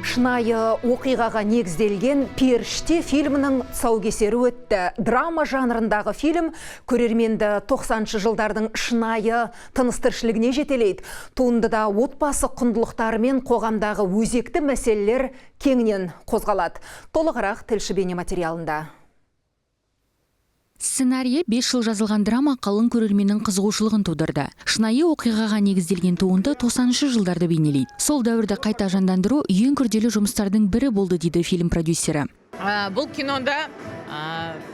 Шынайы оқиғаға негізделген «Періште» фильмінің тұсаукесері өтті. Драма жанрындағы фильм көрерменді 90 жылдардың шынайы тыныс тіршілігіне жетелейді. Туындыда отбасы құндылықтары мен қоғамдағы өзекті мәселелер кеңінен қозғалады. Толығырақ тілші бейнематериалында. Сценарийі 5 жыл жазылған драма қалың көрерменнің қызығушылығын тудырды. Шынайы оқиғаға негізделген туынды 90 жылдарды бейнелейді. Сол дәуірді қайта жандандыру ең күрделі жұмыстардың бірі болды, дейді фильм продюсері. Бұл кинода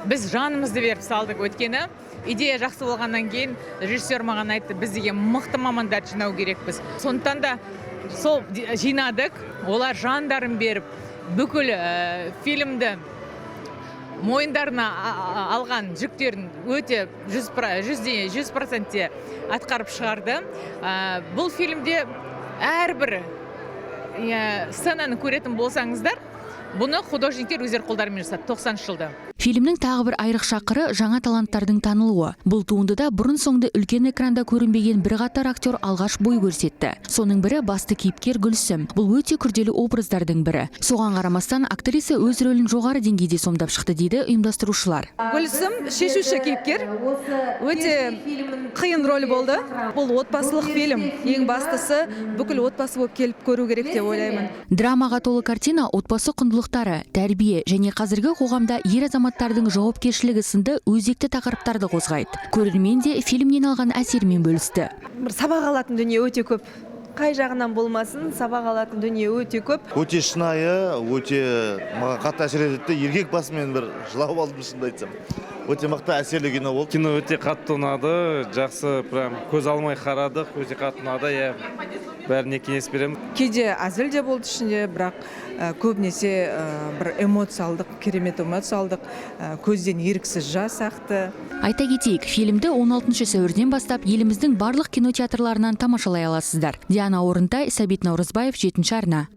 біз жанымызды беріп салдық, өйткені идея жақсы болғаннан кейін режиссер маған айтты: «Біз деген мықты мамандарды жинау керекпіз». Сондықтан да сол жинадық, олар жандарын беріп, бүкіл фильмді мойындарына алған жүктерін өте 100% атқарып шығарды. Бұл фильмде әрбір, иә, сценаны көретін болсаңыздар, бұны художниктер өздері қолдарымен жасады 90 жылда. Фильмнің тағы бір айрықша қыры – жаңа таланттардың танылуы. Бұл туындыда бұрын соңды үлкен экранда көрінбеген бірқатар актер алғаш бой көрсетті. Соның бірі – басты кейіпкер Гүлсім. Бұл өте күрделі образдардың бірі. Соған қарамастан актриса өз рөлін жоғары деңгейде сомдап шықты, дейді ұйымдастырушылар. Гүлсім – шешуші кейіпкер, өте қиын роль болды. Бұл отбасылық фильм, ең бастысы, бүкіл отбасы болып келіп көру керек деп ойлаймын. Драмаға толы картина отбасы құндылықтары, тәрбие және қазіргі қоғамда ер азаматтардың жауапкершілігі сынды өзекті тақырыптарды қозғайды. Көрермен де фильмнен алған әсерімен бөлісті. Бір сабақ алатын дүние өте көп, қай жағынан болмасын, сабақ алатын дүние өте көп. Өте шынайы, өте маған қатты әсер етті. Еркек басымен бір жылап алдым, шынымды айтсам. Өте мықты, әсерлі кино болды. Кино өте қатты ұнады, жақсы, прям көз алмай қарадық, өте қатты ұнады, иә, бәріне кеңес беремін. Кейде әзіл де болды ішінде, бірақ көбінесе бір эмоция алдық, керемет эмоция алдық. Көзден еріксіз жас ақты. Айта кетейік, фильмді 16 сәуірден бастап еліміздің барлық кинотеатрларынан тамашалай аласыздар. Диана Орынтай, Сәбит Наурызбаев, жетінші арна.